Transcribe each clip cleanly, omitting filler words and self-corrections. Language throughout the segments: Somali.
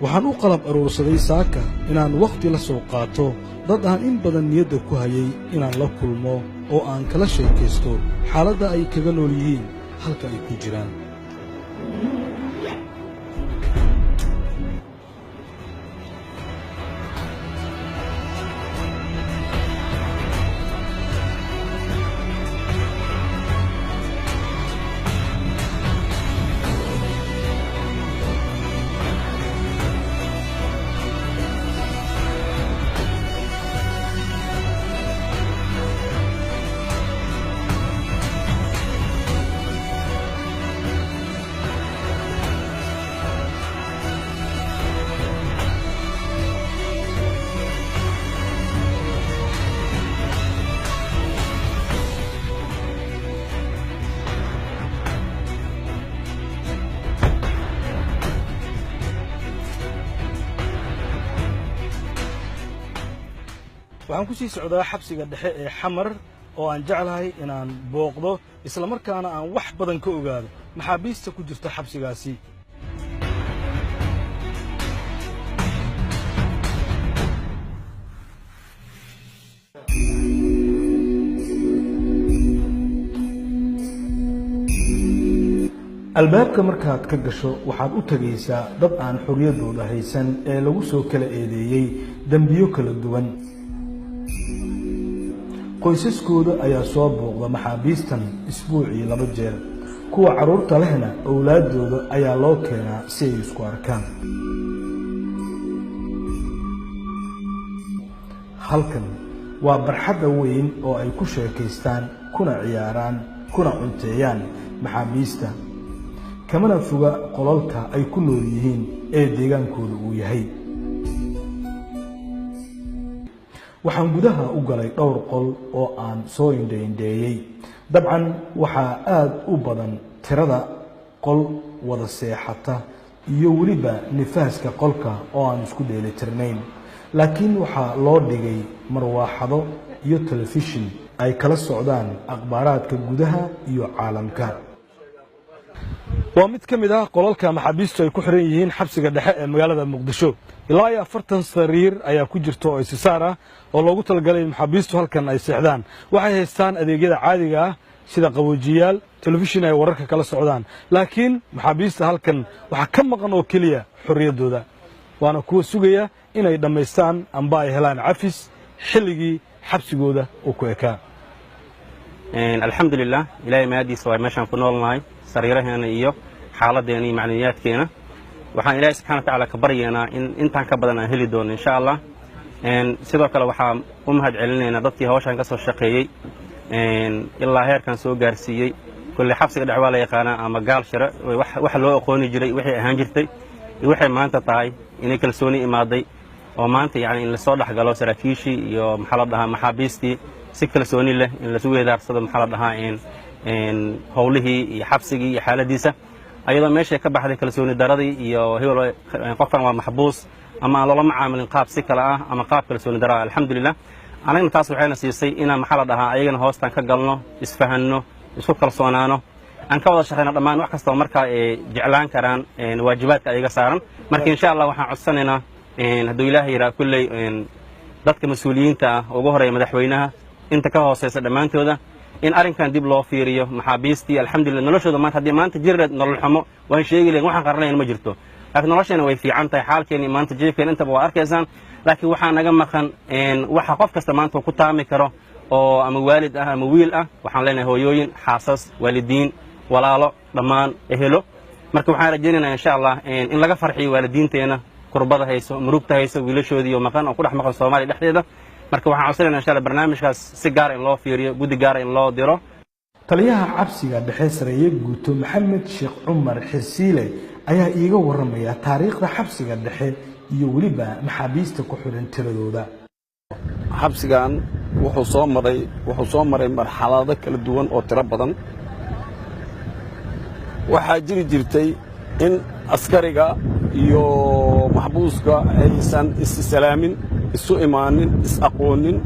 Waxaan u qalab aruursaday saaka inaan wakhti la soo qaato dad aan in badan niyadda ku hayay inaan la kulmo oo aan kala sheekaysto xaaladda ay kaga nool yihiin halka ay ku jiraan. Waxaan ku sii socdaa xabsiga dhexe ee Xamar oo aan jeclahay inaan booqdo, isla markaana aan wax badan ka ogaado maxaabiista ku jirta xabsigaasi. Albaabka markaad ka gasho waxaad u tegaysaa dad aan xorriyaddooda haysan ee lagu soo kala eedeeyey dembiyo kala duwan. Qoysaskooda ayaa soo booqda maxaabiistan isbuucii 2 jeer. Kuwa carruurta lehna owlaaddooda ayaa loo keenaa si ay isku arkaan. Halkan waa barxadda weyn oo ay ku sheekaystaan, kuna ciyaaraan, kuna cunteeyaan maxaabiista, kamana foga qolalka ay ku nool yihiin ee deegaankooda uu yahay. Waxaan gudaha u galay dhowr qol oo aan soo indhaindheeyey. Dabcan waxaa aada u badan tirada qol wada seexata iyo weliba nifaaska qolka oo aan isku dheelitirnayn, laakiin waxaa loo dhigay marwaaxado iyo telefishin ay kala socdaan akhbaaraadka gudaha iyo caalamka. Waa mid ka mid ah qolalka maxaabiistu ay ku xiran yihiin xabsiga dhexe ee magaalada Muqdisho. Ilaa iyo 40 sariir ayaa ku jirta oo isisaar ah oo loogu talagalay maxaabiistu halkan ay seexdaan. Waxay haystaan adeegyada caadiga ah sida qaboojiyaal, telefishin ay wararka kala socdaan, laakiin maxaabiista halkan waxaa ka maqan oo keliya xorriyaddooda, waana kuwa sugaya inay dhammaystaan amba ay helaan cafis xilligii xabsigooda uu ku ekaa. Alxamdulilah, Ilaahay mahadiisa waa meeshaan ku noolnahay, sariiraheena iyo xaaladdeena iyo macnawiyaadkeena. Waxaan Ilaahay subxana wa tacaala ka baryaynaa in intaan ka badan aan heli doono, insha Allah. Sidoo kale waxaa u mahad celinaynaa dadkii hawshaan ka soo shaqeeyey ilaa heerkan soo gaarsiiyey. Kulley xabsiga dhex waa la yaqaanaa ama gaal shire, waxa loo aqooni jiray, waxay ahaan jirtay iyo waxay maanta tahay, inay kalsooni imaaday oo maanta yani in lasoo dhex galo saraakiishii iyo, maxaa la dhahaa, maxaabiistii si kalsooni leh in lasu weedaarsado, maxaa la dhahaa, howlihii iyo xabsigii iyo xaaladiisa, ayadoo meeshay ka baxday kalsooni daradii iyo hebel qofkan waa maxbuus ama aan loola macaamilin qaab si kale ah ama qaab kalsooni dara ah. Alxamdulilah, anagna taas waxayna siisay inaan, maxaa la dhahaa, ayagana hoostaan ka galno, isfahanno, isku kalsoonaano, aan ka wada shaqayno dhammaan wax kastoo markaa ay jeclaan karaan waajibaadka ayaga saaran. Marka insha Allah waxaan codsanaynaa, hadduu Ilaahay yidhaha, kulley dadka mas-uuliyiinta ah, ugu horeeya madaxweynaha, inta ka hooseysa dhammaantooda, in arrinkan dib loo fiiriyo. Maxaabiistii alxamdulillah noloshooda maanta, haddii maanta jirireed nolol xumo waan sheegi lahayn, waxaan qaranayn ma jirto, laakiin nolosheena way fiican tahay. Xaalkeena maanta, jiifkeena intaba waa arkaysaan, laakiin waxaa naga maqan waxa qof kasta maanta ku taami karo oo ama waalid ah ama wiil ah. Waxaan leenahay hooyooyin, xaasas, waalidiin, walaalo, dhammaan ehelo. Marka waxaan rajaynaynaa insha Allah in laga farxiyo waalidiinteena kurbada hayso, murugta hayso, wiilashoodii oo maqan oo ku dhex maqan Soomaaliya dhexdeeda. Marka waxaan codsanayna insha Allah barnaamijkaas si gaara in loo fiiriyo, guddi gaara in loo diro. Taliyaha cabsiga dhexe, sareeye guuto Maxamed Sheekh Cumar Xirsiile, ayaa iiga warramaya taariikhda xabsiga dhexe iyo weliba maxaabiista ku xidhan tiradooda. Xabsigan wuxuu soo maray marxalado kala duwan oo tiro badan. Waxaa jiri jirtay in askariga iyo maxbuuska aysan is-salaamin, isu imaanin, is-aqoonin.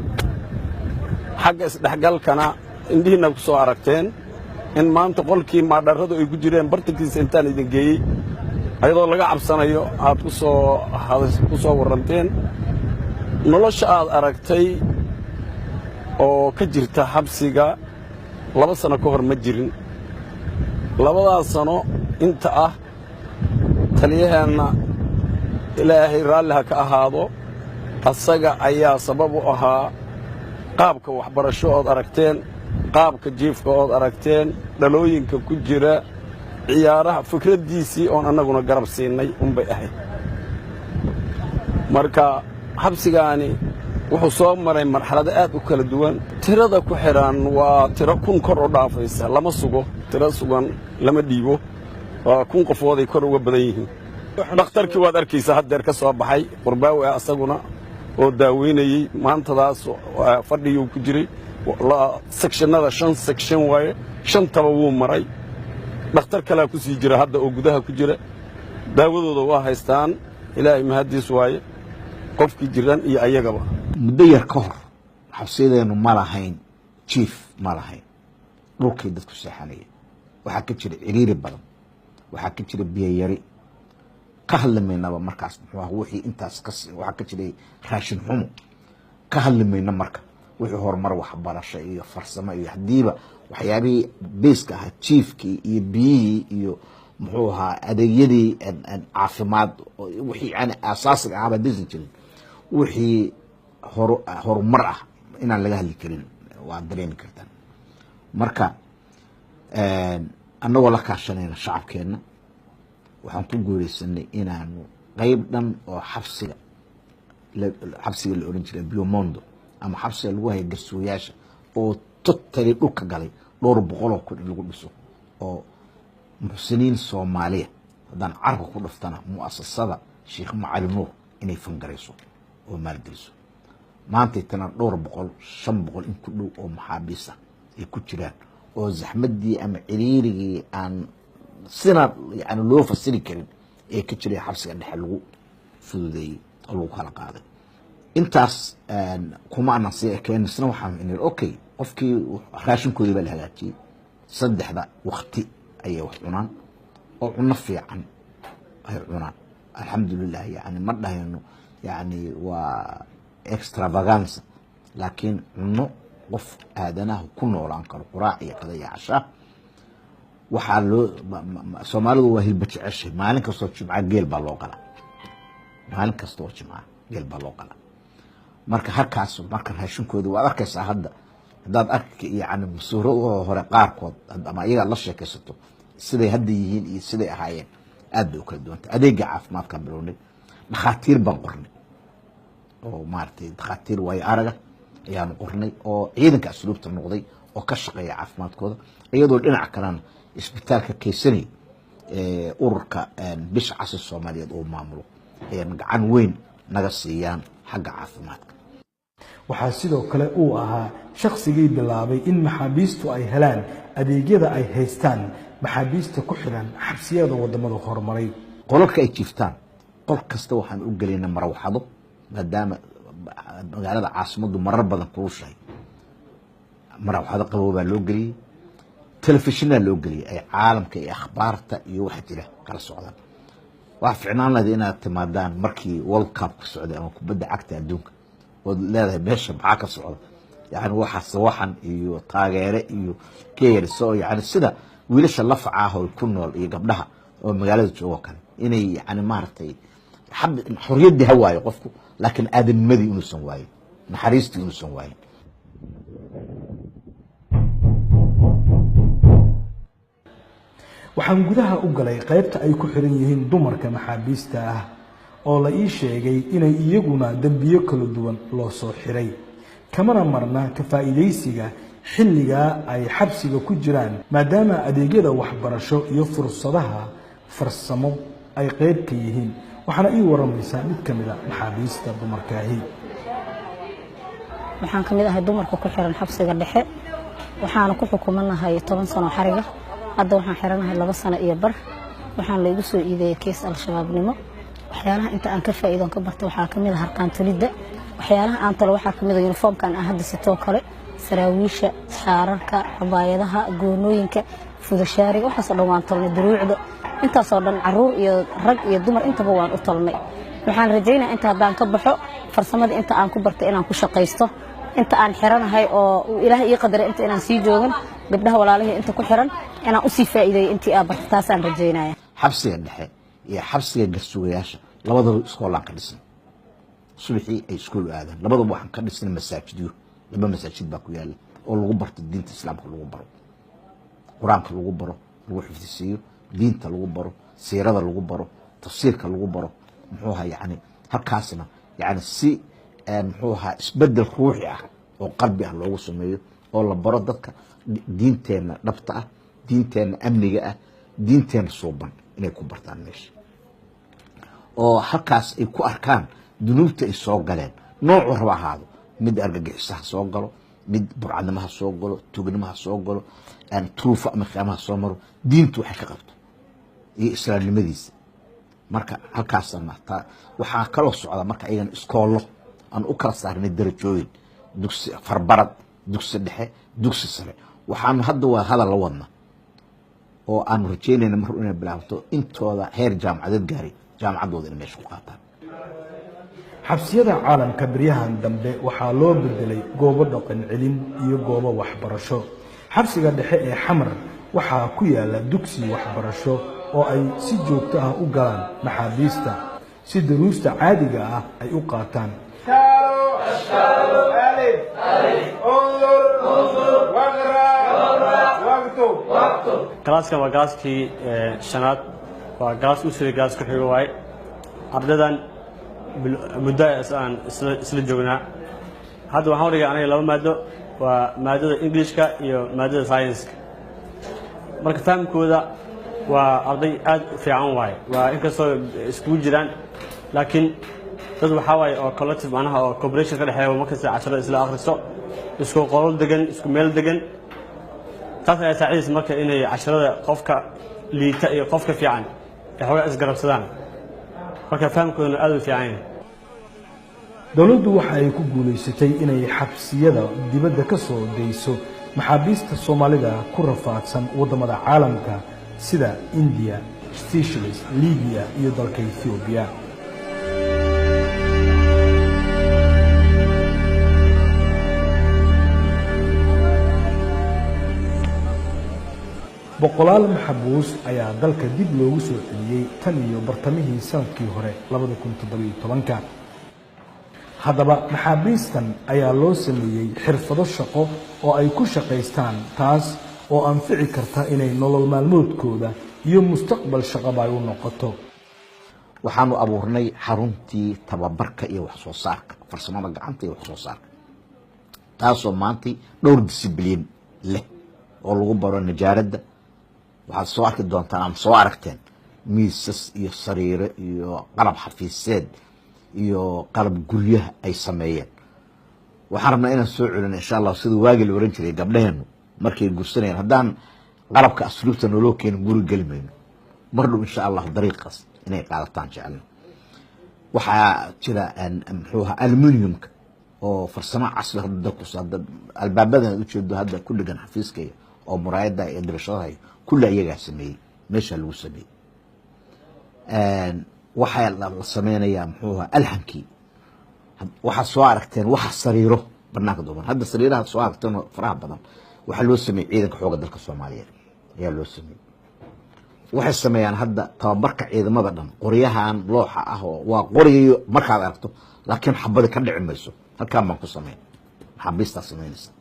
Xagga isdhexgalkana indhihiinna ku soo aragteen in maanta qolkii maadharradu ay ku jireen bartankiisa intaan idin geeyey. Ayadoo laga cabsanayo aad ku soo warranteen nolosha aad aragtay oo ka jirta xabsiga. 2 sano ka hor ma jirin. 2daas sano inta ah, taliyaheenna, Ilaahay raalli ha ka ahaado, asaga ayaa sabab u ahaa qaabka waxbarasho ood aragteen, qaabka jiifka ood aragteen, dhalooyinka ku jira, ciyaaraha. Fikraddiisii oon annaguna garab siinay unbay ahayd. Marka xabsigaani wuxuu soo maray marxalado aad u kala duwan. Tirada ku xidhan waa tiro 1000 kor u dhaafaysa. Lama sugo, tiro sugan lama dhiibo. Waa 1000 qofooday kor uga badan yihiin. Dhakhtarkii waad arkaysa haddeer ka soo baxay, Qurbaawi ah asaguna oo daaweynayey. Maantadaas fadhiguu ku jiray. Sectionnada shan section waaye, shantaba wuu maray. Dhakhtar kalaa ku sii jira hadda oo gudaha ku jira. Daawadooda waa haystaan, Ilaahay mahaddiis waaye, qofkii jiran iyo ayagaba. Muddo yar ka hor xabsiyadeennu ma lahayn jiif, ma lahayn. Dhulkay dadku seexanaya. Waxaa ka jira ciriiri badan, waxaa ka jira biyo yari. Ka hadli maynaba markaas muxuu ah wixii intaas kas. Waxaa ka jiray raashin xumo. Ka hadli mayno marka wixii horumar waxbarasho iyo farsamo iyo haddiiba waxyaabihii basic-ka ahaa, jiifkii iyo biyihii iyo muxuu ahaa adeegyadii caafimaad, wixii yani asaasiga ahaaba haddaysan jirin, wixii horumar ah inaan laga hadli karin waad dareemi kartaan. Marka annagoo la kaashanayna shacabkeenna, waxaan ku guuleysanay inaanu qeyb dhan oo xabsiga la oran jiray Biomondo ama xabsiga lagu haya garsooyaasha oo totally dhulka galay, dhowr boqoloo kun in lagu dhiso oo muxsiniin Soomaaliya, haddaan carka ku dhaftana muasasada Sheekh Macali Nuur, inay fangarayso oo maalgeliso. Maantay tana dhowr boqol, 500 in ku dhow oo maxaabiisa ay ku jiraan, oo zaxmadii ama ciriirigii aan sina yani loo fasiri karin ee ka jiray xabsiga dhexe lagu fududeeyey oo lagu kala qaaday. Intaas kuma anan sii ekeen. Isna waxaan inir, okay, qofkii raashinkoodii baa la hagaajiyey. Saddexda wakti ayay wax cunaan oo cuno fiican ay cunaan, alxamdulilah. Yani ma dhahayno yani waa extravaganza, laakiin cuno qof aadanaha ku noolaan karo, quraac iyo qada iyo cashaa. Waxaa loo, Soomaalidu waa hilba jeceshay. Maalin kastoo Jumca geel baa loo qalaa. Maalin kasta oo Jimca geel baa loo qalaa. Marka halkaas marka raashinkooda waad arkaysaa hadda, haddaad arki yani masuuradooda hore qaarkood ama iyaga la sheekaysato, siday hadda yihiin iyo siday ahaayeen aad bay u kala duwantay. Adeega caafimaadkaan bilownay. Dhakhaatiir baan qornay oo maaragtay dhakhaatiir waayo araga ayaanu qornay oo ciidanka asluubta noqday oo ka shaqeeya caafimaadkooda, iyadoo dhinac kalena isbitaalka keysanay ururka Bisha Casi Soomaaliyeed uu maamulo ayaan gacan weyn naga siiyaan xagga caafimaadka. Waxaa sidoo kale uu ahaa shaqsigii bilaabay in maxaabiistu ay helaan adeegyada ay haystaan maxaabiista ku xidhan xabsiyada wadamada horumaray. Qolalka ay jiiftaan, qol kasta waxaan u gelinay marawxado, maadaama magaalada caasimaddu marar badan kulushahay. Marawxado qabow baa loo geliyey. Telefishinaa loo geliyey ay caalamka iyo akhbaarta iyo waxa jira kala socdaan. Waxaa ficnaan lahayd inaad timaadaan markii World Cup ka socday ama kubadda cagta adduunka, ood leedahay meesha maxaa ka socda. Yani waxa sawaxan iyo taageere iyo keerso, yani sida wiilasha lafaca ah oo ku nool iyo gabdhaha oo magaalada joogo kale, inay yani maaragtay xorriyaddii ha waayo qofku, laakiin aadanimadii inuusan waayin, naxariistii inuusan waayin. Waxaan gudaha u galay qaybta ay ku xiran yihiin dumarka maxaabiista ah oo la ii sheegay inay iyaguna dembiyo kala duwan loo soo xiray, kamana marna ka faa'iidaysiga xilligaa ay xabsiga ku jiraan, maadaama adeegyada waxbarasho iyo fursadaha farsamo ay qayb ka yihiin. Waxaana ii waramaysaa mid ka mid a maxaabiista dumarkaahi. Waxaan ka mid ahay dumarka ku xiran xabsiga dhexe. Waxaana ku xukumanahay 10 sano xariga. Hadda waxaan xiranahay 2 sano iyo bar. Waxaan laygu soo iideeyey kiis Al-Shabaabnimo. Waxyaalaha inta aan ka faa'iidoon ka bartay waxaa kamid a harqaan tolidda. Waxyaalaha aan tolo waxaa kamid a uniformkan aan hadda sitoo kale, saraawiisha, shaararka, cabaayadaha, goonooyinka, fudashaariga, waxaasoo dhan waan tolnay, duruucda. Intaasoo dhan caruur iyo rag iyo dumar intaba waan u tolnay. Waxaan rajaynaya inta haddaan ka baxo farsamada inta aan ku bartay inaan ku shaqaysto inta aan xiranahay oo uu Ilaahay ii qadaray inta inaan sii joogan, gabdhaha walaalihii inta ku xiran inaan usii faa'iideeyo intii aa bartay, taasaan rajaynaya. Xabsiga dhexe iyo xabsiga garsugayaasha labadaba iskoolaan ka dhisnay. Subaxii ay iskool u aadaan. Labadaba waxaan ka dhisnay masaajidyo. Laba masaajid baa ku yaala oo lagu barto diinta Islaamka, lagu baro Qur-aanka, lagu baro, lagu xifdisiiyo diinta, lagu baro siirada, lagu baro tafsiirka, lagu baro muxuu ahaa, yani halkaasna yani si muxuu ahaa isbedel ruuxi ah oo qalbi ah loogu sameeyo oo la baro dadka diinteenna dhabta ah, diinteenna amniga ah, diinteenna suuban inay ku bartaan meesha, oo halkaas ay ku arkaan dunuubta ay soo galeen, noocuu raba ahaado, mid argagixisa ha soo galo, mid burcadnimo ha soo galo, tuugnimo ha soo galo, turuufo ama khiyaamo ha soo maro, diintu waxay ka qabto iyo islaamnimadiisa. Marka halkaasna waxaa kaloo socda marka ayagana iskoollo aan u kala saarnay darajooyin: dugsi farbarad, dugsi dhexe, dugsi sare. Waxaanu hadda waa hadal la wadna oo aanu rajeynayna mar inay bilaabto intooda heer jaamacadeed gaaray jaamacaddooda inay meesha ku qaataan. Xabsiyada caalamka beryahan dambe waxaa loo bedelay goobo dhaqan celin iyo goobo waxbarasho. Xabsiga dhexe ee Xamar waxaa ku yaala dugsi waxbarasho oo ay si joogto ah u galaan maxaabiista si duruusta caadiga ah ay u qaataan. انظر واقرا واكتب. Class-kan waa class-kii shanaad, waa class u siday class ku xigo waaye. Ardaydan muddo aan isla joognaa. Hadda waxaan udhigay aniga laba maado, waa maadada Englishka iyo maadada science-ka. Marka fahamkooda waa arday aad u fiican waaye, waa inkastoo iskugu jiraan, laakiin dad waxaa waaye oo collective, macnaha oo cooperation ka dhexeeya, markasta casharada isla akhriso, isku qolol degan, isku meel degan. Taas ayaa saacidaysa marka inay casharada qofka liita iyo qofka fiican ay xoogaa isgarabsadaan. Marka fahamkoodana aad u fiican yahay. Dowladdu waxa ay ku guulaysatay inay xabsiyada dibadda ka soo dayso maxaabiista Soomaalida ku rafaadsan waddamada caalamka sida Indiya, Seychelles, Libiya iyo dalka Ethoobiya. Boqolaal maxbuus ayaa dalka dib loogu soo celiyey tan iyo bartamihii sanadkii hore 2017-ka. Haddaba maxaabiistan ayaa loo sameeyey xirfado shaqo oo ay ku shaqaystaan, taas oo anfici karta inay nolol maalmoodkooda iyo mustaqbal shaqaba ay u noqoto. Waxaanu abuurnay xaruntii tababarka iyo wax soo saarka farsamada gacanta iyo wax soo saarka, taasoo maantay dhowr discipline leh oo lagu baro najaaradda. Waxaad soo arki doontaan ama soo aragteen miisas iyo sariiro iyo qalab xafiiseed iyo qalab guryaha ay sameeyeen. Waxaan rabnaa inaan soo celino, insha Allah, sida waagii la oran jiray gabdhaheenu markay gursanayaan: "Haddaan qalabka asluubta noloo keenin, guri geli mayno." Mar dhow, insha Allah, dariiqaas inay qaadataan jecelno. Waxaa jira muxuu ahaa aluminiumka oo farsamo casri hadda dalku hadda albaabadan aad ujeedo hadda ku dhegan xafiiskaya oo muraayada iyo dirashadaha kulli iyagaa sameeyey, meeshaa lagu sameeyey. Waxaa la sameynayaa muxuu ahaa alxankii. Waxaad soo aragteen waxa sariiro banaanka duuban hadda, sariiraha soo aragteen oo faraha badan waxaa loo sameeyey ciidanka xooga dalka Soomaaliyeed ayaa loo sameeyey. Waxay sameeyaan hadda tababarka ciidamada dhan qoryahan looxa ah oo waa qorigayo markaad aragto, laakiin xabadi ka dhici mayso. Halkaan baan ku sameyn, maxaabiistaa samaynaysa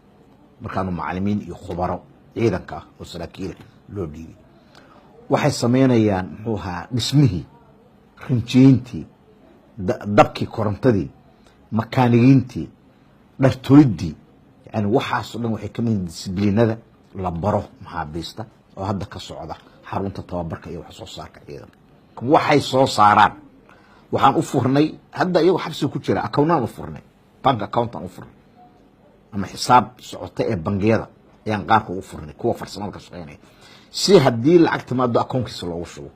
markaanu macalimiin iyo khubaro ciidanka ah oo saraakiila loo dhiibay. Waxay sameynayaan muxuu ahaa dhismihii, rinjiyeyntii, dabkii, korontadii, makaanigiintii, dhartolidii. Yani waxaasoo dhan waxay kamid yihiin discipline-ada la baro maxaabiista oo hadda ka socda xarunta tababarka iyo wax soo saarka ciidanka. Waxay soo saaraan waxaan u furnay hadda iyagoo xabsiga ku jira account-aan u furnay, bank accountaan u furnay ama xisaab socota ee bangiyada ayaan qaarka ugu furnay kuwa farsamada ka shaqeynaya, si haddii lacag timaado account-kiisa loogu shubo.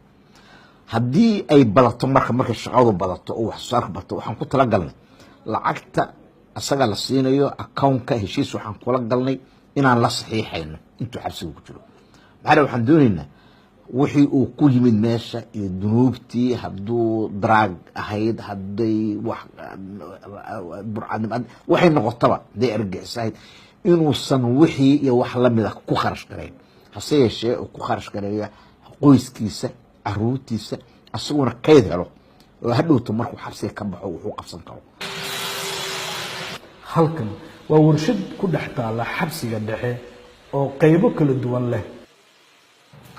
Haddii ay badato, marka markay shaqadu badato oo wax soo saarka badato, waxaan ku talagalnay lacagta asaga la siinayo account-ka heshiis waxaan kula galnay inaan la saxiixayno intuu xabsiga ku jiro. Maxaa waxaan doonaynaa Wixii uu ku yimid meesha iyo dunuubtii, hadduu drug ahayd, hadday wax burcadnimo waxay noqotaba, hadday argixis ahayd, inuusan wixii iyo wax lamida ku kharash gareyn, hase yeeshee uu ku kharash gareeyo qoyskiisa, caruurtiisa, isaguna kayd helo oo hadhowto markuu xabsiga ka baxo wuxuu qabsan karo. Halkan waa warshad ku dhex taalla xabsiga dhexe oo qaybo kala duwan leh.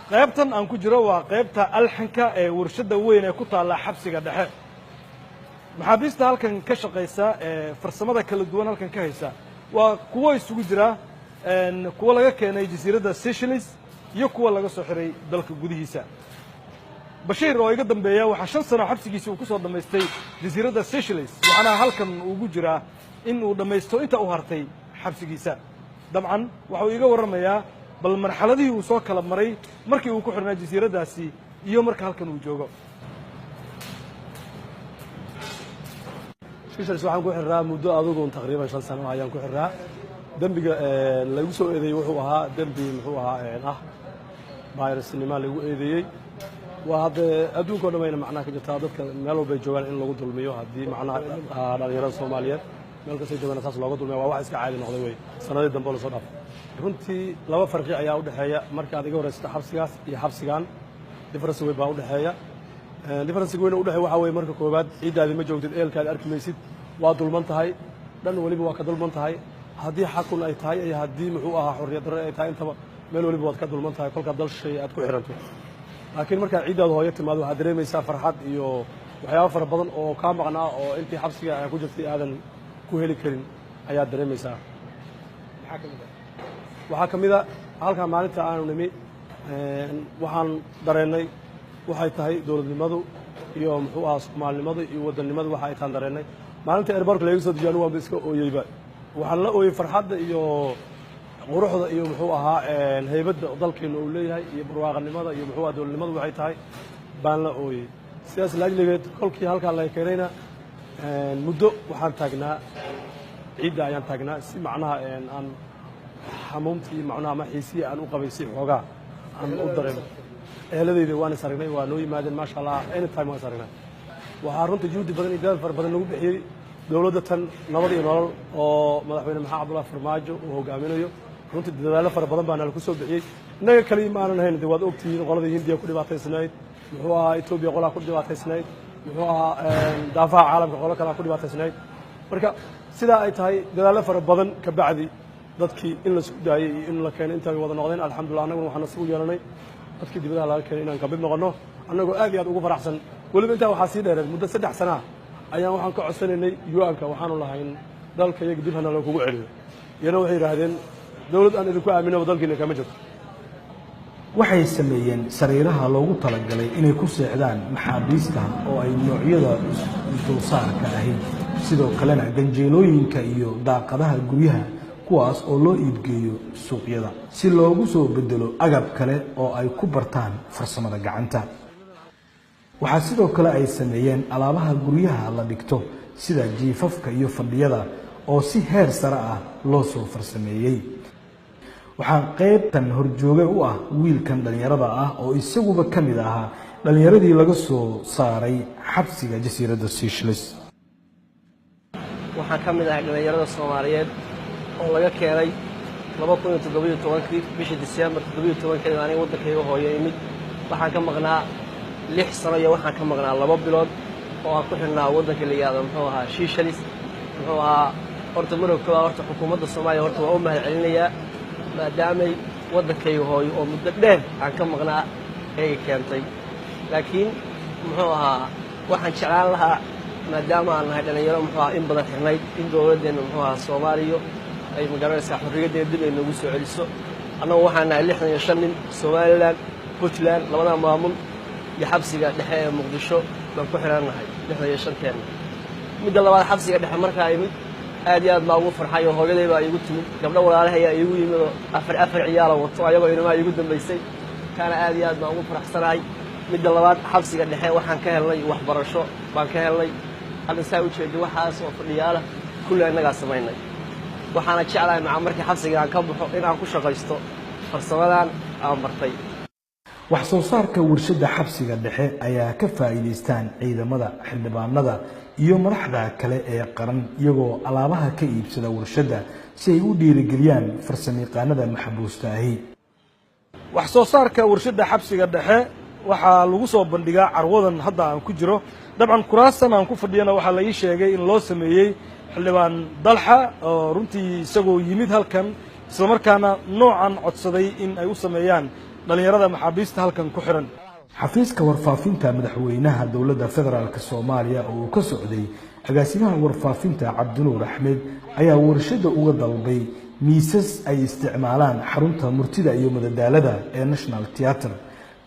Qaybtan aan ku jiro waa qaybta alxanka ee warshadda weyn ee ku taalla xabsiga dhexe. Maxaabiista halkan ka shaqaysa ee farsamada kala duwan halkan ka haysa waa kuwo isugu jira kuwo laga keenay jasiiradda Seychelles iyo kuwa laga soo xiray dalka gudihiisa. Bashiir oo iga dambeeya waxaa 5 sano xabsigiisa uu ku soo dhammaystay jasiiradda Seychelles, waxaana halkan ugu jiraa in uu dhammaysto inta u hartay xabsigiisa. Dabcan waxa uu iga warramayaa bal marxaladihii uu soo kala maray markii uu ku xirnaa jasiiraddaasi iyo marka halkan uu joogo. Seychelles waxaan ku xirraa muddo adugun taqriiban 5 sano ayaan ku xirraa. Dembiga lagu soo eedeeyey wuxuu ahaa dembi muxuu ahaa virusnimo lagu eedeeyey. Waa haddee adduunka o dhan bayna macnaha ka jirtaa, dadka meel walbay joogaan in lagu dulmiyo. Haddii macnaha dhalinyarada Soomaaliyeed meel kastay joogaan saas looga dulmiyo, waa wax iska caadi noqday wey sanadii dambe oo lasoo dhaafay. Runtii laba farqi ayaa u dhexeeya marka aad iga horeysato xabsigaas iyo xabsigan. Difference weyn baa u dhexeeya. Difference weyn u dhexeeya waxaa weeye, marka koowaad ciiddaadii ma joogtid, ehelkaadi arki maysid, waa dulman tahay, dhan weliba waa ka dulman tahay. Haddii xakun ay tahay iyo haddii muxuu ahaa xorriyad darre ay tahay, intaba meel weliba waad ka dulman tahay kolkaa dal shay aad ku xiranto. Laakiin markaad ciiddaada hooyo timaado waxaad dareemaysaa farxad iyo waxyaabo fara badan oo kaa maqnaa oo intii xabsiga aa ku jirtay aadan ku heli karin ayaad dareemaysaa. Waxaa ka mid a halkaa maalinta aanu nimi waxaan dareennay waxay tahay dowladnimadu iyo muxuu ahaa soomaalinimadu iyo wadannimadu waxa ay taan dareennay. Maalinta airbortka laga soo dejiyo anigu waanba iska ooyeyba. Waxaan la ooyey farxadda iyo quruxda iyo muxuu ahaa heybadda dalkeenu uu leeyahay iyo barwaaqanimada iyo muxuu ahaa dowladnimadu waxay tahay baan la ooyey. Sidaas laajligeed kolkii halkaa laga keenayna muddo waxaan taagnaa ciidda ayaan taagnaa si macnaha aan xamuumtii macnaha ama xiisihii aan u qabay si xoogaa aan u dareemo. Eheladayda waan is aragnay, waa noo yimaadeen, maasha Allah, anytime waan is aragnay. Waxaa runta juhdi badan iyo dadaal fara badan lagu bixiyey dowladda tan Nabad iyo Nolol oo madaxweyne Maxamed Cabdullahi Farmaajo uu hogaaminayo. Runtii dadaallo fara badan baana lagu soo bixiyey. Innaga kaliya ma aanan hayn, de waad ogtihiin qoladii Hindiya ku dhibaataysnayd, muxuu ahaa Etoobiya qolaa ku dhibaataysnayd, muxuu ahaa daafaha caalamka qolo kalaa ku dhibaataysnayd. Marka sidaa ay tahay dadaallo fara badan ka bacdi dadkii in la soo daayey iyo in la keenay inta ay wada noqdeen, alxamdulillah. Annaguna waxaan nasiib u yeelanay dadkii dibadaha laga keenay inaan ka mid noqonno, annagoo aad iyo aad ugu faraxsan. Weliba intaa waxaa sii dheereed muddo 3 sana ayaan waxaan ka codsanaynay UN-ka, waxaanu lahayn dalka iyaga dib hana loo kugu celiyo, iyana waxay yidhaahdeen dowlad aan idinku aaminaba dalkiina kama jirto. Waxay sameeyeen sariiraha loogu talagalay inay ku seexdaan maxaabiista oo ay noocyada isdulsaarka ahayd, sidoo kalena ganjeelooyinka iyo daaqadaha guryaha, kuwaas oo loo iibgeeyo suuqyada si loogu soo bedelo agab kale oo ay ku bartaan farsamada gacanta. Waxaa sidoo kale ay sameeyeen alaabaha guryaha la dhigto sida jiifafka iyo fadhiyada oo si heer sare ah loo soo farsameeyey. Waxaa qaybtan horjooge u ah wiilkan dhallinyarada ah oo isaguba ka mid ahaa dhallinyaradii laga soo saaray xabsiga jasiiradda Seychelles. Waxaan ka mid ahay dhallinyarada Soomaaliyeed oo laga keenay 2017-kii bishii Diseembar 17-keeda. Aniga waddankayga hooyo imid. Waxaan ka maqnaa 6 sano iyo waxaan ka maqnaa 2 bilood oo aan ku xidhnaa waddanka la yihahdo muxuu ahaa Seychelles. Muxuu ahaa horta marog koowaad horta xukuumadda Soomaaliya horta waa u mahad celinayaa, maadaamay waddankayga hooyo oo muddo dheer aan ka maqnaa ay keentay. Laakiin muxuu ahaa waxaan jeclaan lahaa, maadaama aan nahay dhallinyaro muxuu ahaa in badan xirnayd, in dowladdeenna muxuu ahaa Soomaaliya ay magaranaysaa xorriyaddeeda dib ay noogu soo celiso. Annagu waxaan nahay 65 nin, Somaliland, Puntland, labada maamul iyo xabsiga dhexe ee Muqdisho baan ku xidhan nahay 65-teenna. Midda labaad, xabsiga dhexe markaa imid aad iyo aad baa ugu farxay oo hooyaday baa iigu timid, gabdho walaalahay ayaa iigu yimid oo afar afar ciyaala wato, ayagoo inamaa iigu dambaysay, kaana aad iyo aad baan ugu faraxsanahay. Midda labaad, xabsiga dhexe waxaan ka helnay waxbarasho baan ka helnay. Hadda saa ujeeda waxaas oo fadhiyaala kulli innagaa samaynay. Waxaana jeclahay maca markii xabsiga aan ka baxo in aan ku shaqaysto farsamadan aan bartay. Wax soo saarka warshadda xabsiga dhexe ayaa ka faa'iidaystaan ciidamada, xildhibaanada iyo madaxda kale ee qaran, iyagoo alaabaha ka iibsada warshadda si ay u dhiirigeliyaan farsamayaqaanada maxbuusta ahi. Wax soo saarka warshadda xabsiga dhexe waxaa lagu soo bandhigaa carwadan hadda aan ku jiro. Dabcan kuraastan aan ku fadhiyana waxaa la ii sheegay in loo sameeyey Xildhibaan Dalxa, oo runtii isagoo yimid halkan islamarkaana noocan codsaday in ay u sameeyaan dhallinyarada maxaabiista halkan ku xihan. Xafiiska warfaafinta madaxweynaha Dowladda Federaalka Soomaaliya oo uu ka socday agaasimaha warfaafinta Cabdinuur Axmed ayaa warshadda uga dalbay miisas ay isticmaalaan xarunta murtida iyo madadaalada ee National Theatre,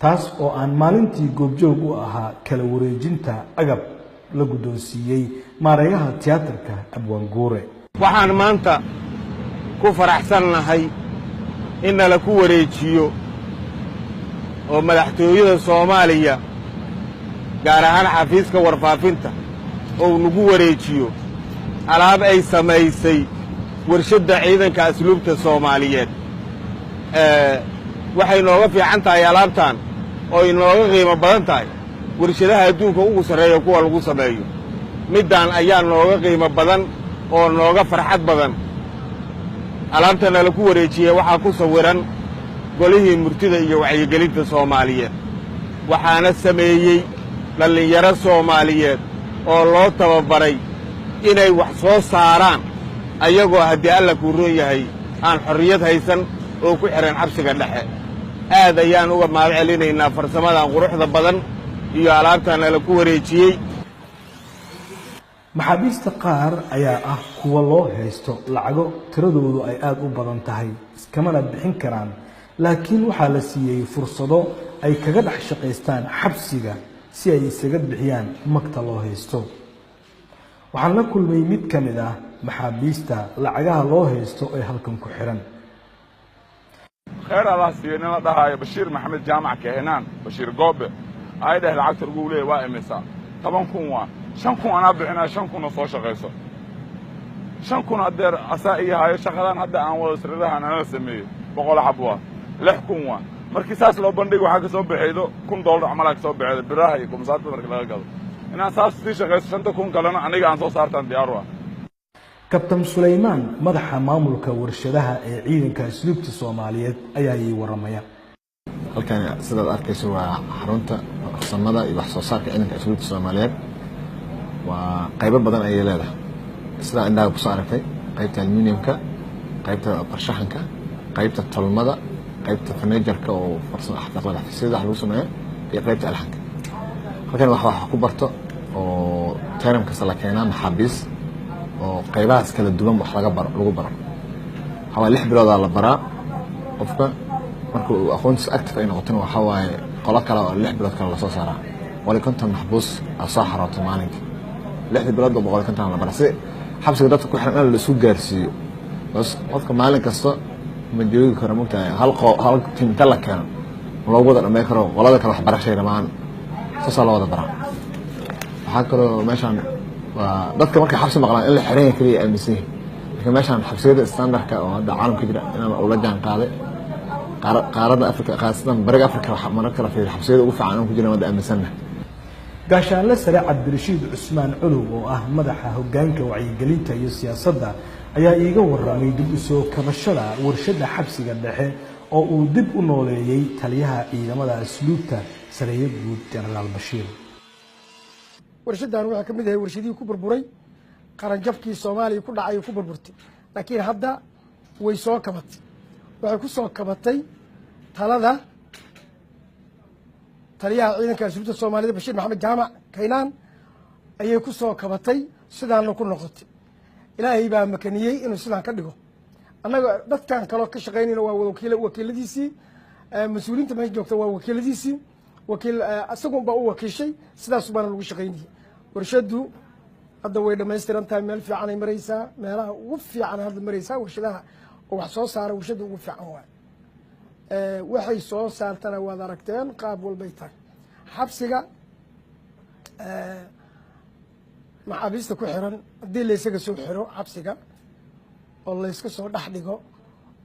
taas oo aan maalintii goobjoog u ahaa kala wareejinta agab la guddoonsiiyey maareeyaha tiyaatarka Abwaan Guure. Waxaan maanta ku faraxsannahay in nala ku wareejiyo oo madaxtooyada Soomaaliya, gaar ahaan xafiiska warfaafinta, oo nagu wareejiyo alaab ay samaysay warshadda Ciidanka Asluubta Soomaaliyeed. Waxay nooga fiican tahay alaabtan oo inooga qiimo badan tahay warshadaha adduunka ugu sarreeya kuwa lagu sameeyo. Middaan ayaa nooga qiimo badan oo nooga farxad badan. Alaabtana laku wareejiyey waxaa ku sawiran Golihii Murtida iyo Wacyigelinta Soomaaliyeed, waxaana sameeyey dhallinyaro Soomaaliyeed oo loo tababaray inay wax soo saaraan, ayagoo haddii Alla kuu roon yahay aan xorriyad haysan oo ku xidhan xabsiga dhexe. Aad ayaan uga mahad celinaynaa farsamadan quruxda badan iyo alaabtaana laku wareejiyey. Maxaabiista qaar ayaa ah kuwa loo haysto lacago tiradoodu ay aada u badan tahay, iskamana bixin karaan, laakiin waxaa la siiyey fursado ay kaga dhex shaqaystaan xabsiga si ay isaga bixiyaan magta loo haysto. Waxaan la kulmay mid ka mid ah maxaabiista lacagaha loo haysto ee halkan ku xiran. Khayr Allah siiyo nin la dhahaayo Bashiir Maxamed Jaamac Kehenaan, Bashiir Goobe, ay dheh: "Lacagta lagu leeyahy waa imisa?" 10,000 waa. 5,000 anaa bixinaya, 5,000-na soo shaqayso. 5,000 haddeer asaa ii hayo. Shaqadan hadda aan wado, sariirahan anala sameeyey, 100 xab waa 6,000 waa. Markii saas loo bandhigo waxaa ka soo baxaydo $1,000 camalaa ka soo baxaydo, biraha iyo kumsaarta markii laga gado. Inaan saas sii shaqayso, 5,000 kalena aniga aan soo saartaan diyaar u ah. Kabtan Sulaymaan, madaxa maamulka warshadaha ee Ciidanka Asluubta Soomaaliyeed, ayaa ii waramaya. Halkan sidaad arkayso waa xarunta farsamada iyo wax soo saarka Ciidanka Asluubta Soomaaliyeed. Waa qaybo badan ayay leedahay, sidaa indhaha kusoo aragtay: qaybta aluminiumka, qaybta farshaxanka, qaybta tolmada, qaybta furniture-ka oo xafiisyada wax lagu sameeyo, iyo qaybta alxanka. Halkan wax ku barto oo term kasta la keenaa maxaabiis oo qaybahaas kala duwan wax laga baro, lagu baro. Waxaa waaye 6 biloodaa la baraa qofka. Marka uu aqoontiisa active ay noqotona, waxaa waaye qolo kale oo 6 bilood kale lasoo saaraa. 150 maxbuus aa soo xarooto maalinka. 6-dii biloodba 150 la baraa, si xabsiga dadka ku xiran in la isu gaarsiiyo. Bas qofka maalin kasta ma joogi karo, mogtahay, hal qo hal team inta la keeno loogu wada dhamay karo. Qolada kale waxbarashay rabaan, saasaa loo wada baraa. Waxaa kaloo meeshaan waa dadka markay xabsi maqlaan in la xiran yahay kaliya aaminsan yihin, laakiin meeshaan xabsiyada standardka oo hadda caalamka jira inaan ula jaan qaaday qaaradda Africa, khaasatan Bariga Africa. Waxa mararka la fiiriyo xabsiyada ugu fiican aan ku jirna hadda aaminsannahay. Gaashaanle Sare Cabdirashiid Cusmaan Culuw, oo ah madaxa hoggaanka wacyigelinta iyo siyaasadda, ayaa iiga warramay dib u soo kabashada warshadda xabsiga dhexe oo uu dib u nooleeyey taliyaha ciidamada asluubta, sareeye guud Jenaraal Bashiir. Warshaddan waxay ka mid ahay warshadihii ku burburay qaranjabkii Soomaaliya ku dhacay, ku burburtay, laakiin hadda way soo kabatay. Waxay ku soo kabatay talada taliyaha Ciidanka Asluubta Soomaalida, Bashiir Maxamed Jaamac Kaynaan, ayay ku soo kabatay, sidaana ku noqotay. Ilaahay baa makaniyey inuu sidaan ka dhigo. Annaga dadkan kaloo ka shaqaynayna waa wakiiladiisii. Mas-uuliyiinta meesha joogta waa wakiiladiisii, wakiil isagun baa u wakiishay, sidaas baana lagu shaqaynayay. Warshaddu hadda way dhamaystiran tahay, meel fiican ay maraysaa, meelaha ugu fiican hadda maraysaa. Warshadaha oo wax soo saara warshadda ugu fiican waay. Waxay soo saartana waad aragteen, qaab walbay tahay. Xabsiga maxaabiista ku xiran haddii laysaga soo xiro xabsiga oo layska soo dhex dhigo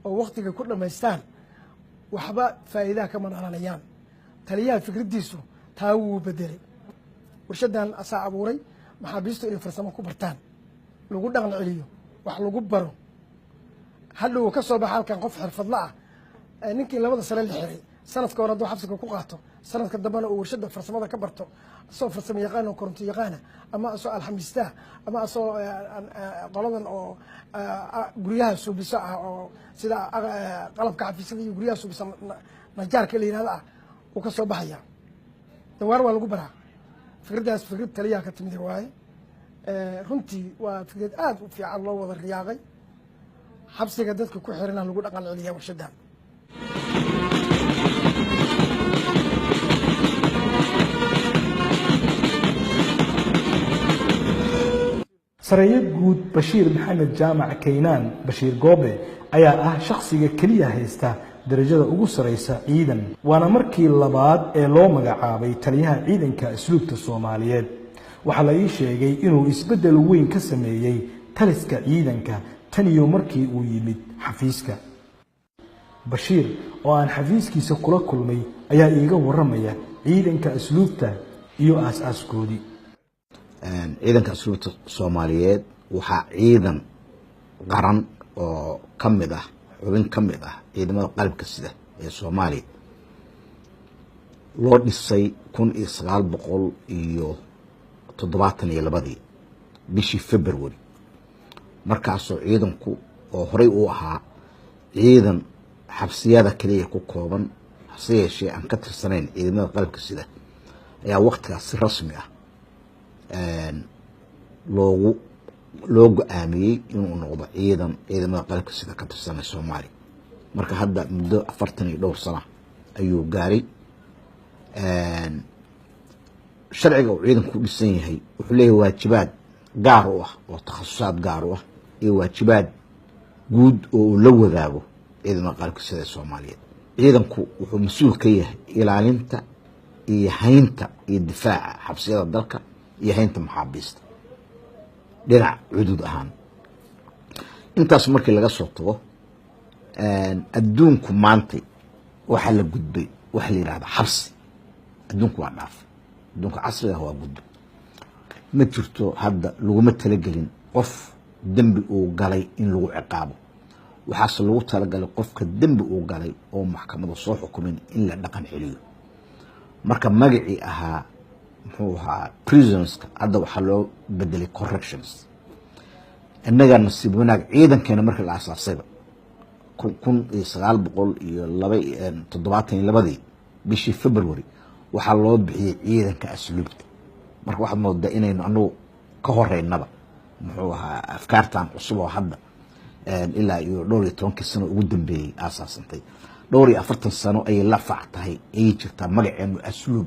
oo waktiga ku dhamaystaan, waxba faa'iidaha kama dhalanayaan. Taliyaha fikraddiisu taa wuu bedelay. Warshaddan asaa abuuray maxaabiistu inay farsamo ku bartaan, lagu dhaqan celiyo, wax lagu baro, hadhow ka soo baxa halkan qof xirfadla ah. Ninkii 2da sane la xiray, sanadka hore hadduu xabsiga ku qaato, sanadka dambena uu warshadda farsamada ka barto, asoo farsamo yaqaan oo koronto yaqaana, ama asoo alxamiistaa, ama asoo qoladan oo guryaha suubiso ah, oo sida qalabka xafiisyada iyo guryaha suubisa, najaarka la yihahdo ah, uu ka soo baxaya. Dawaar waa lagu baraa. Fikraddaas fikrad taliyaha ka timid waaye. Runtii waa fikrad aad u fiican, loo wada riyaaqay. Xabsiga dadka ku xirana lagu dhaqan celiya warshaddan. Sareeye guud Bashiir Maxamed Jaamac Kaynaan, Bashiir Goobe, ayaa ah shakhsiga keliya haysta darajada ugu saraysa ciidan, waana markii labaad ee loo magacaabay taliyaha ciidanka asluubta Soomaaliyeed. Waxaa la ii sheegay inuu isbeddel weyn ka sameeyey taliska ciidanka tan iyo markii uu yimid xafiiska. Bashiir oo aan xafiiskiisa kula kulmay ayaa iiga warramaya ciidanka asluubta iyo aas-aaskoodii. Ciidanka asluubta Soomaaliyeed waxaa ciidan qaran oo ka mid ah, xubin ka mid ah ciidamada qalabka sida ee Soomaaliya, loo dhisay 1972-dii bishii February, markaasoo ciidanku oo horey uu ahaa ciidan xabsiyada keliya ku kooban, hase yeeshee aan ka tirsanayn ciidamada qalabka sida, ayaa waktigaas si rasmi ah loo go-aamiyey inuu noqdo ciidan ciidamada qalabka sida ka tirsanay Soomaaliya. Marka hadda muddo 40 iyo dhowr sana ayuu gaaray. Sharciga uu ciidanku ku dhisan yahay wuxuu leeyahay waajibaad gaar u ah oo takhasusaad gaar u ah iyo waajibaad guud oo uu la wadaago ciidamada qalabka sida ee Soomaaliyeed. Ciidanku wuxuu mas-uul ka yahay ilaalinta iyo haynta iyo difaaca xabsiyada dalka iyo haynta maxaabiista dhinac cudud ahaan. Intaas markii laga soo tago, adduunku maantay waxaa la gudbay waxa la yidhahda xabsi. Adduunku waa dhaafay, adduunka casriga ah waa gudbay. Ma jirto hadda, laguma talagelin qof dembi uu galay in lagu ciqaabo. Waxaase lagu talagalay qofka dembi uu galay oo maxkamada soo xukumin in la dhaqan celiyo. Marka magacii ahaa, muxuu ahaa, prisonska, hadda waxaa loo bedelay corrections. Innagaa nasiib wanaag ciidankeena markii la asaasayba 1972-dii bishii February waxaa loo bixiyey ciidanka asluubta. Marka waxaad moodaa inaynu anagu ka horeynaba, muxuu ahaa, afkaartan cusub oo hadda ilaa iyo dhowr iyo tobankii sano ugu dambeeyey aasaasantay. Dhowr iyo 40 sano ayay la fac tahay, ayay jirtaa magaceenu asluub,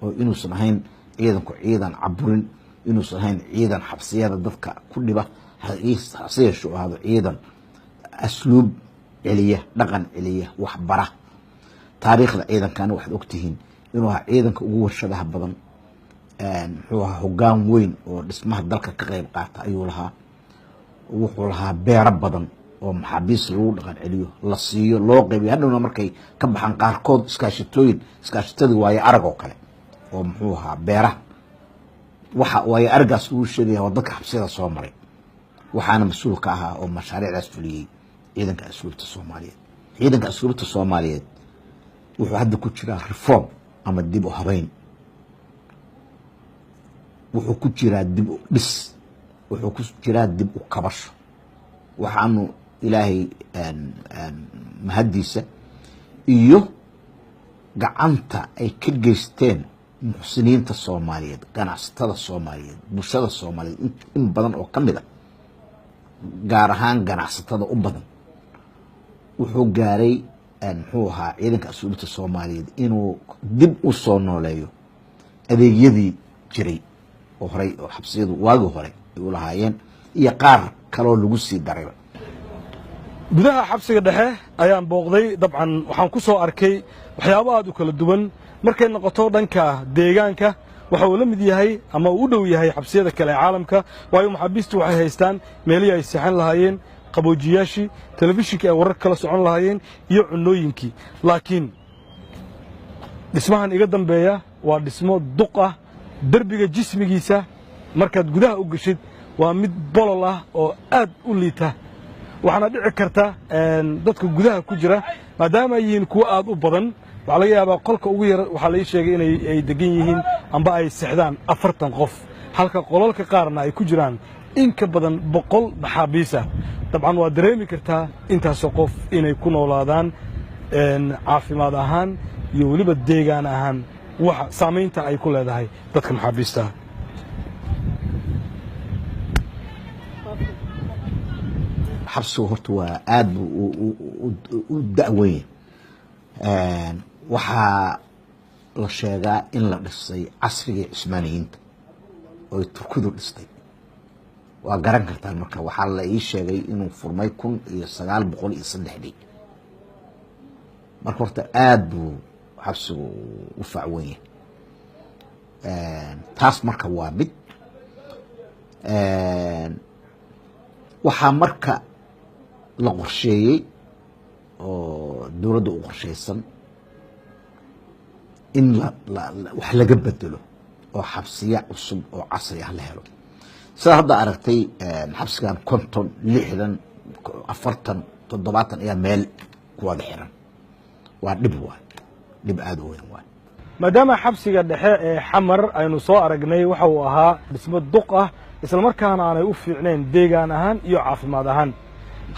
oo inuusan ahayn ciidanku ciidan caburin, inuusan ahayn ciidan xabsiyada dadka ku dhiba, hase yeeshe u ahaado ciidan asluub celiya, dhaqan celiya, waxbara. Taariikhda ciidankana waxaad ogtihiin inuu ahaa ciidanka ugu warshadaha badan, muxuu ahaa, hoggaan weyn oo dhismaha dalka ka qayb qaata ayuu lahaa. Wuxuu lahaa beero badan oo maxaabiis lagu dhaqan celiyo la siiyo, loo qaybiyo, hadhowna markay ka baxaan qaarkood iskaashatooyin, iskaashatadii waayo arag oo kale, oo muxuu ahaa, beeraha. Waxa waayo aragaas uu sheegaya waa dadka xabsiyada soo maray, waxaana mas-uul ka ahaa oo mashaariicdaas fuliyey ciidanka asluubta Soomaaliyeed. Ciidanka asluubta Soomaaliyeed wuxuu hadda ku jiraa reform ama dib u habeyn, wuxuu ku jiraa dib u dhis, wuxuu ku jiraa dib u kabasho. Waxaanu Ilaahay mahaddiisa iyo gacanta ay ka geysteen muxsiniinta Soomaaliyeed, ganacsatada Soomaaliyeed, bulshada Soomaaliyeed in badan oo ka mid a, gaar ahaan ganacsatada u badan, wuxuu gaaray, muxuu ahaa, ciidanka asluubta Soomaaliyeed inuu dib u soo nooleeyo adeegyadii jiray oo horey oo xabsiyadu waagi hore ay u lahaayeen iyo qaar kaloo lagu sii darayba. Gudaha xabsiga dhexe ayaan booqday. Dabcan waxaan ku soo arkay waxyaabo aad u kala duwan. Markay noqoto dhanka deegaanka, waxa uu la mid yahay ama uu u dhow yahay xabsiyada kale ee caalamka, waayo maxaabiistu waxay haystaan meelihii ay seexan lahaayeen, qaboojiyaashii, telefishinka ay wararka kala socon lahaayeen iyo cunnooyinkii. Laakiin Dhismahan iga dambeeya waa dhismo duq ah. Derbiga jismigiisa markaad gudaha u geshid waa mid bolol ah oo aad u liita. Waxaana dhici karta dadka gudaha ku jira, maadaama ay yihiin kuwo aad u badan, waxaa laga yaabaa qolka ugu yar waxaa la ii sheegay inay ay degan yihiin amba ay sexdaan 40 qof, halka qolalka qaarna ay ku jiraan in ka badan 100 maxaabiisa. Dabcan waa dareemi kartaa intaasoo qof inay ku noolaadaan, caafimaad ahaan iyo weliba deegaan ahaan, waxa saamaynta ay ku leedahay dadka maxaabiista. Xabsigu horta waa aada buu u da-weyn. Waxaa la sheegaa in la dhisay casrigii Cusmaaniyiinta oo Turkidu dhistay. Waa garan kartaan. Marka waxaa la ii sheegay inuu furmay 1903-dii. Marka horta aada buu xabsigu u facwen yahay. Taas marka waa mid. Waxaa marka la qorsheeyey oo dowladda u qorsheysan in wax laga bedelo oo xabsiya cusub oo casri ah la helo. Sidaa hadda aragtay, xabsigan 50, 60, 40, 70 ayaa meel ku wada xiran. Waa dhib, waay dhib aada u weyn waay. Maadaama xabsiga dhexe ee Xamar aynu soo aragnay waxa uu ahaa dhismo duq ah, islamarkaana aanay u fiicnayn deegaan ahaan iyo caafimaad ahaan,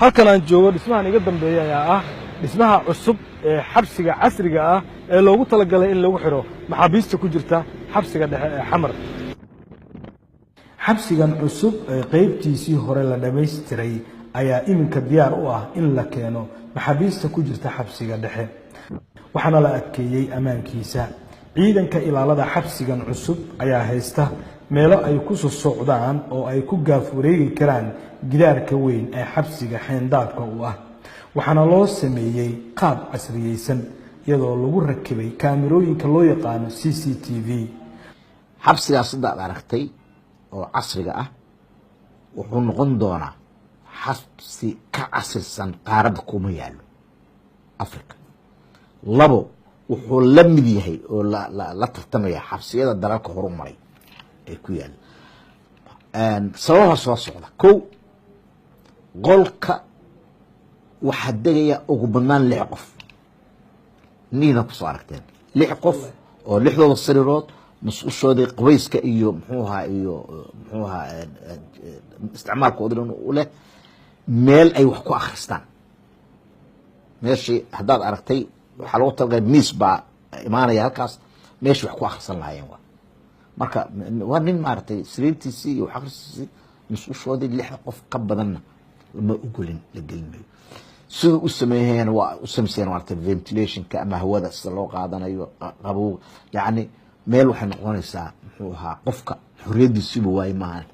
halkan aan joogo dhismahan iga dambeeya ayaa ah dhismaha cusub ee xabsiga casriga ah ee loogu talagalay in lagu xidho maxaabiista ku jirta xabsiga dhexe ee Xamar. Xabsigan cusub ee qaybtiisii hore la dhammaystiray ayaa iminka diyaar u ah in la keeno maxaabiista ku jirta xabsiga dhexe, waxaana la adkeeyey ammaankiisa. Ciidanka ilaalada xabsigan cusub ayaa haysta meelo ay ku soo socdaan oo ay ku gaaf wareegi karaan gidaarka weyn ee xabsiga xeendaabka u ah. Waxaana loo sameeyey qaab casriyeysan, iyadoo lagu rakibay kaamirooyinka loo yaqaano CCTV. Xabsigaas haddaad aragtay oo casriga ah wuxuu noqon doonaa xabsi ka casrisan qaaradda kuma yaallo Africa. Labo, wuxuu la mid yahay oo la tartamaya xabsiyada dalalka horu maray ay ku yaalla. Sababaha soo socda: kow, qolka waxaa degaya ugu badnaan lix qof. Niina kusoo aragteen lix qof oo lixdooda sariirood, musqushoodii, qubayska iyo muxuu ahaa iyo muxuu ahaa isticmaalkooda dhan u leh, meel ay wax ku akhristaan. Meeshii haddaad aragtay waxaa lagu talagalay miis baa imaanaya halkaas, meeshii wax ku akhrisan lahaayeen. Waa marka waa nin maaragtay sariirtiisii iyo wax akhristiisii, musqushoodii. Lixda qof ka badanna lama ogolin, la gelin mayo. Siduu u sameeyeen waa u sameyseen maaragtay ventilationka ama hawada sida loo qaadanayo, qabow. Yacni meel waxay noqonaysaa muxuu ahaa qofka xorriyaddiisiiba waaye maahan,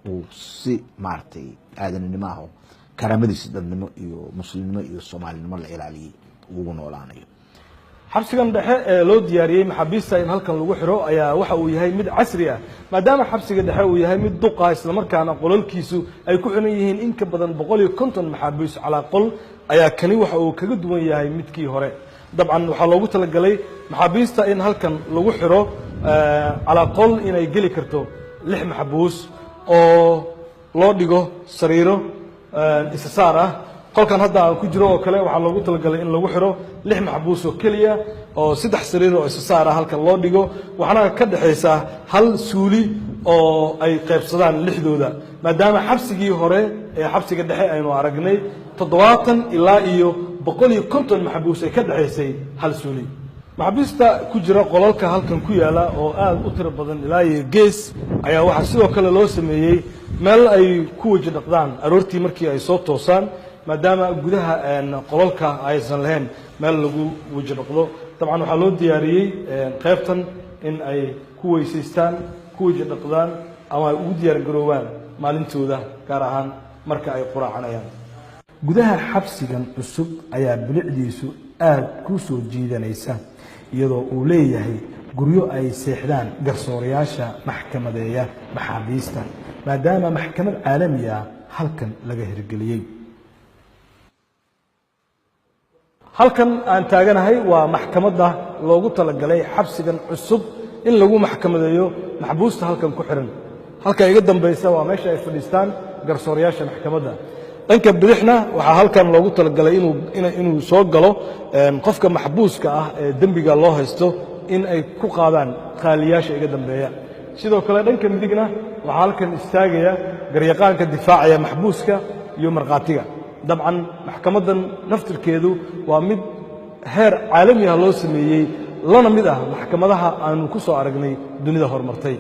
uu si maaragtay aadanimo ah oo karaamadiisa dadnimo iyo muslimnimo iyo Soomaalinimo la ilaaliyey ugu noolaanayo. Xabsigan dhexe ee loo diyaariyey maxaabiista in halkan lagu xidho ayaa waxa uu yahay mid casri ah. Maadaama xabsiga dhexe uu yahay mid duqa, islamarkaana qolalkiisu ay ku xiran yihiin in ka badan 150 maxaabiis calaa qol, ayaa kani waxa uu kaga duwan yahay midkii hore. Dabcan waxaa loogu talagalay maxaabiista in halkan lagu xidho calaa qol inay geli karto lix maxbuus oo loo dhigo sariiro isa saar ah. Qolkan hadda aan ku jiro oo kale waxaa loogu talagalay in lagu xidho lix maxbuus oo keliya, oo saddex sariir oo isa saar ah halkan loo dhigo, waxaana ka dhexaysa hal suuli oo ay qaybsadaan lixdooda. Maadaama xabsigii hore ee xabsiga dhexe aynu aragnay 70 ilaa iyo 150 maxbuus ay ka dhexaysay hal suuli. Maxaabiista ku jira qolalka halkan ku yaala oo aada u tiro badan ilaa iyo gees ayaa waxaa sidoo kale loo sameeyey meel ay ku weji dhaqdaan aroortii markii ay soo toosaan, maadaama gudaha qolalka aysan lahayn meel lagu weji dhaqdo. Dabcan waxaa loo diyaariyey qaybtan in ay ku weysaystaan, ku weji dhaqdaan ama ay ugu diyaar garoobaan maalintooda, gaar ahaan marka ay quraacanayaan. Gudaha xabsigan cusub ayaa bilicdiisu aada ku soo jiidanaysa, iyadoo uu leeyahay guryo ay seexdaan garsoorayaasha maxkamadeeya maxaabiista, maadaama maxkamad caalami ah halkan laga hirgeliyey. Halkan aan taaganahay waa maxkamadda loogu talagalay xabsigan cusub in lagu maxkamadeeyo maxbuusta halkan ku xihan. Halka iga dambaysa waa meesha ay fadhiistaan garsoorayaasha maxkamadda. Dhanka bidixna waxaa halkan loogu talagalay inuu soo galo qofka maxbuuska ah ee dembiga loo haysto in ay ku qaadaan qaaliyaasha iga dambeeya. Sidoo kale dhanka midigna waxaa halkan istaagaya garyaqaanka difaacaya maxbuuska iyo markhaatiga. Dabcan maxkamaddan naftirkeedu waa mid heer caalami ah loo sameeyey, lana mid ah maxkamadaha aanu ku soo aragnay dunida horumartay.